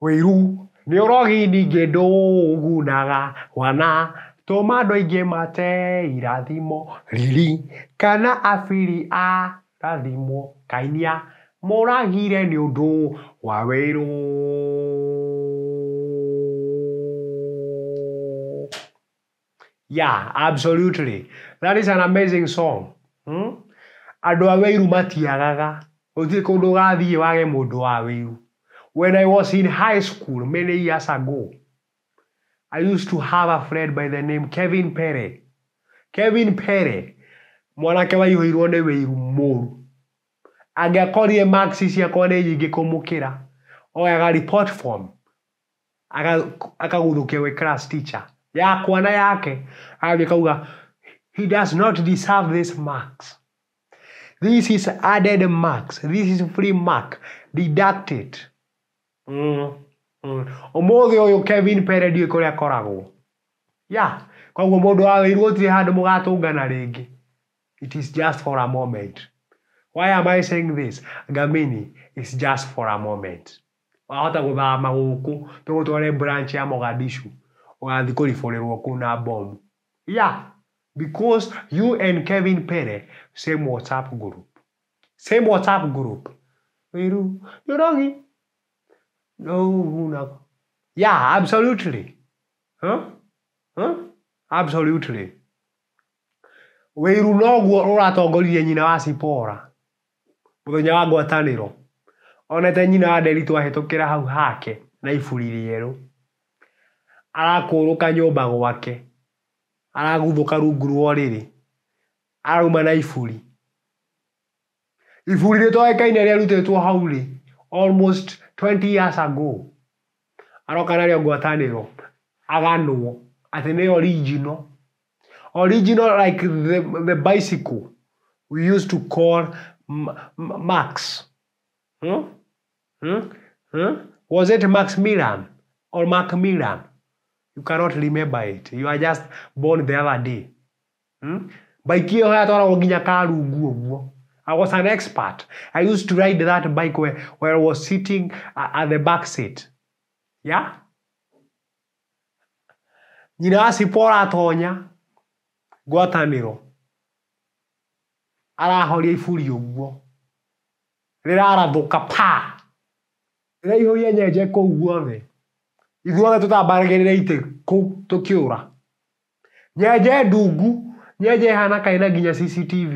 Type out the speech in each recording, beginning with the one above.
Wĩiru nĩ ũrogi ningĩ ndũgunaga wana tũma andũ aingĩ mate irathimo riri kana abiri a rathimwo kainia mũragire nĩ ũndũ wa wĩiru. Yeah, absolutely. That is an amazing song. Hmm? Andũ a wĩiru matiagaga. Gũtirĩ kũndũ ũgathiĩ wage mũndũ wa wĩiru. When I was in high school many years ago, I used to have a friend by the name Kevin Pere. Kevin Pere, mwanake waihũirwo nĩ wĩiru mũru. Angĩakorire marks ciakwa nĩ nyingĩ kũmũkĩra, oyaga report form, akaguthũkia gwĩ class teacher yakwa na yake, agathiĩ akauga he does not deserve this marks. This is added marks. This is free mark. Deduct it. Ũmũthĩ ũyũ Kevin Pere ndiũĩ kũrĩa akoragwo. Yeah. Koguo mũndũ wa wĩiru gũtirĩ handũ mũgatũngana rĩngĩ. It is just for a moment. Why am I saying this? Ngamini is just for a moment. Wahota gũthama gũkũ tũgũtware branch ya Mogadishu ũgathiĩ kũribũrĩrwo kũu na bomu. Yeah. Because you and Kevin Pere same WhatsApp group. Same WhatsApp group. Wĩiru nĩ No, Yeah, absolutely. Huh? Huh? Absolutely. Wĩiru noguo ũratongoririe nyina wa Cipora mũthenya wa ngwatanĩro onete nyina wa Nderitu ahĩtũkĩra hau hake na iburi rĩerũ arakũrũka nyũmba gwake araguthũka rungu rwa ũrĩrĩ arauma na iburi iburi rĩtoĩkaine rĩarutĩtwo hau rĩ almost 20 years ago aroka narĩo ngwatanĩro aganwo atĩ nĩ original original like the bicycle we used to call Max. Hmm? Hmm? Hmm? Was it Maximilian or Macmillan? You cannot remember it. You are just born the other day. Hmm? Bike ĩyo yatwaragwo nginya Karungu ũguo. I was an expert. I used to ride that bike where I was sitting at the back seat. Yeah? Nyina wa Cipora atonya ngwatanĩro arahoria iburi ũguo rĩrarathũka pa rĩraihũria nyenje kũu guothe ithuothe tũtambaragĩrĩra itĩ kũu tũkĩũra nyenje ndungu nyenje ĩhana kaĩ nginya CCTV.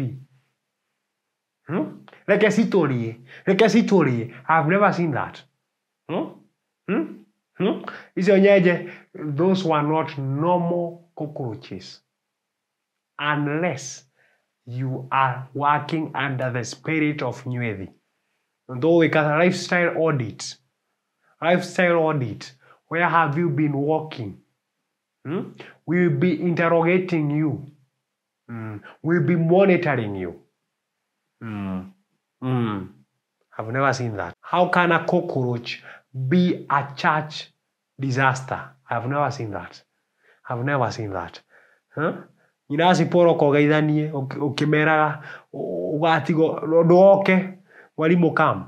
Hmm? Reke citũrie reke citũrie. I've never seen that. Hmm? Hmm? Hmm? Icio nyenje, those were not normal cockroaches unless you are working under the spirit of Nywethi. Ndũgwĩka lifestyle audit. Lifestyle audit. Where have you been working? Hmm? We will be interrogating you. We'll be monitoring you. I've never seen that. How can a cockroach be a church disaster? I've never seen that. I've never seen that. Huh? Nyina Cipora ũkogeithanie ũkĩmeraga ũgatigwo ndũgoke mwarimũ kam.